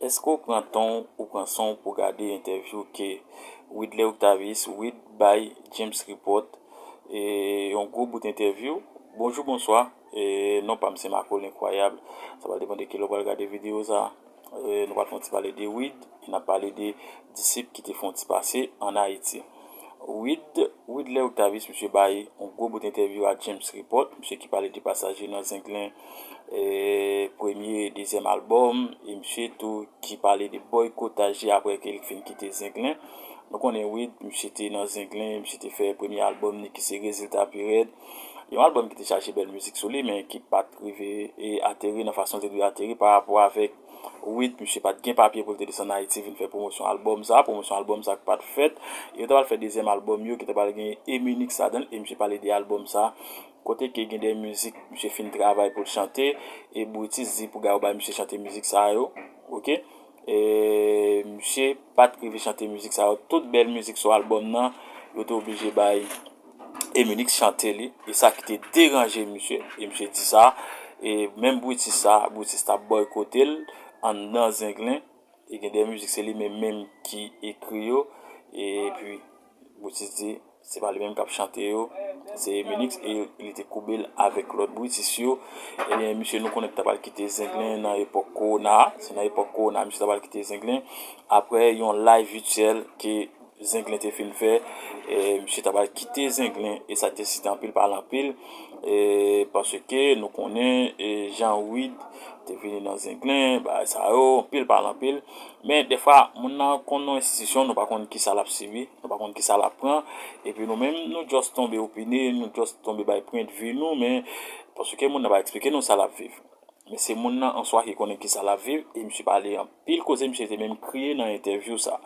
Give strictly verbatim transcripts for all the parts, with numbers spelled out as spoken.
Èske w pran tan w, ou pran san w pou gade entèvyou ke Widley Octavius, Wid, bay James Report? E yon gwo bout entèvyou. Bonjou, bonswa. E non pa m se Marco Lenkwayab. Sa pral depann de kilè w pral gade videyo sa. E nou pral fè yon ti pale de Wid, e n ap pale de Disip ki te fè yon ti pase ann Ayiti. Wid, Widley Octavius, misye bay yon gwo bout entèvyou a James Report, misye ki pale de pasaj li nan Zenglen, e, premye e dezyèm albòm, e misye tou ki pale de bòykotaj li apre ke li fin kite Zenglen. Nou konnen Wid, misye te nan Zenglen, misye te fè premye albòm li ki se Rezilta Pi Rèd. Yon albòm ki te chaje bèl mizik sou li, men ki pa t rive e ateri nan fason l te dwe ateri pa rapò avèk Wid, misye pa t gen papye pou l te desann Ayiti vin fè pwomosyon albòm sa, pwomosyon albòm sa k pa t fèt. E yo ta pral fè dezyèm albòm yo ki ta pral gen Eminix ladan l, e misye pale de albòm sa, kote ke gen de mizik misye fin travay pou l chante, e Brutus di pou Gabo bay misye chante mizik sa yo, oke? E misye pa t rive chante mizik sa yo, tout bèl mizik sou albòm nan, yo te oblije bay Eminix chante li, e sa ki te deranje misye, e misye di sa, e menm Brutus sa, Brutus t ap bòykote l anndan Zenglen, e gen de mizik se li menm menm ki ekri yo, epi Brutus di se pa li menm k ap chante yo, se Eminix, e li te koube l avèk lòt Brutus yo. Ebyen, misye nou konnen ki ta pral kite Zenglen nan epòk kowona, se nan epòk kowona misye ta pral kite Zenglen, apre yon live vityèl ke Zenglen te fin fè, e, misye ta pral kite Zenglen, e sa te site anpil pale anpil, e, paske nou konnen, e, jan Wid te vini nan Zenglen, bagay sa yo, anpil pale anpil. Men, defwa, moun nan konn yon enstitisyon, nou pa konn kisa l ap sibi, nou pa konn kisa l ap pran, epi nou menm, nou just tonbe opine, nou just tonbe bay pwendvi nou, men, paske moun nan pa eksplike nou sa l ap viv. Men se moun nan an swa ki konnen kisa l ap viv, e misye pale anpil koze, misye te menm kriye nan entèvyou sa.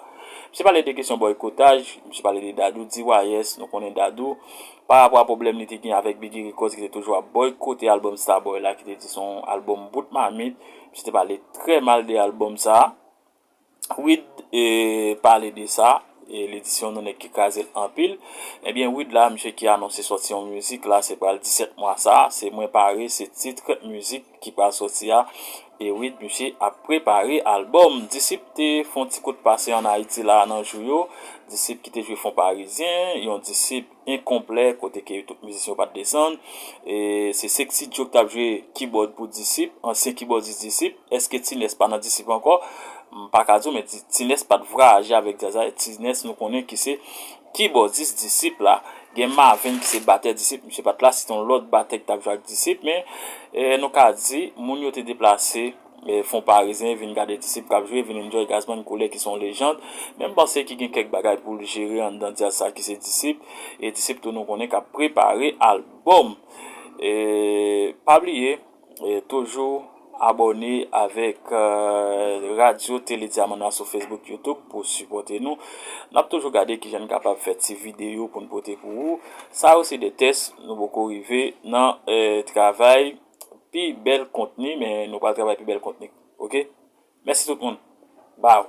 Misye pale de kesyon bòykotaj, misye pale de Dadou D Y S, nou konnen Dadou, pa rapò a pwoblèm li te gen avèk Biggy Records ki te toujou ap bòykote albòm Starboy la, ki te di se yon albòm bout mamit, misye te pale trè mal de albòm sa. Wid, e, pale de sa, e li di se yon nèg ki kraze l anpil. Ebyen, Wid la, misye ki anonse sòti yon mizik la, se pral disèt mwa sa, se Mwen Pare, se tit mizik ki pral sòti a. E Wid, misye ap prepare albòm. Disip te fè yon ti kout pase ann Ayiti la nan jou yo. Disip ki te jwe Fon Parizyen, yon Disip enkonplè, kote ke tout mizisyen yo pa t desann. E se Sexy Joe ki t ap jwe kibòd pou Disip, ansyen kibòdis Disip. Èske T-Ness pa nan Disip ankò? M pa ka di w, men T-, T-Ness pa t vwayaje avèk djaz la. T-Ness nou konnen ki se kibòdis Disip la. Gen Maven ki se batè Disip, misye pa t la, se te yon lòt batè ki t ap jwe ak Disip, men, e, nou ka di, moun yo te deplase, e, Fon Parizyen vin gade Disip k ap jwe, vin enjoy Gazman Koulè ki se yon lejand. Men m panse ki gen kèk bagay pou l jere anndan djaz sa ki se Disip. E Disip tou nou konnen k ap prepare albòm. E pa bliye, e toujou abòne avèk, e, Radyo Tele Dyaman nan sou Facebook, YouTube pou sipòte nou. N ap toujou gade kijan n kapab fè ti videyo pou n pote pou ou. Sa yo se de tès, nou poko rive nan, e, travay pi bèl kontni, men nou pral travay pi bèl kontni. Oke? Mèsi tout moun. Baw.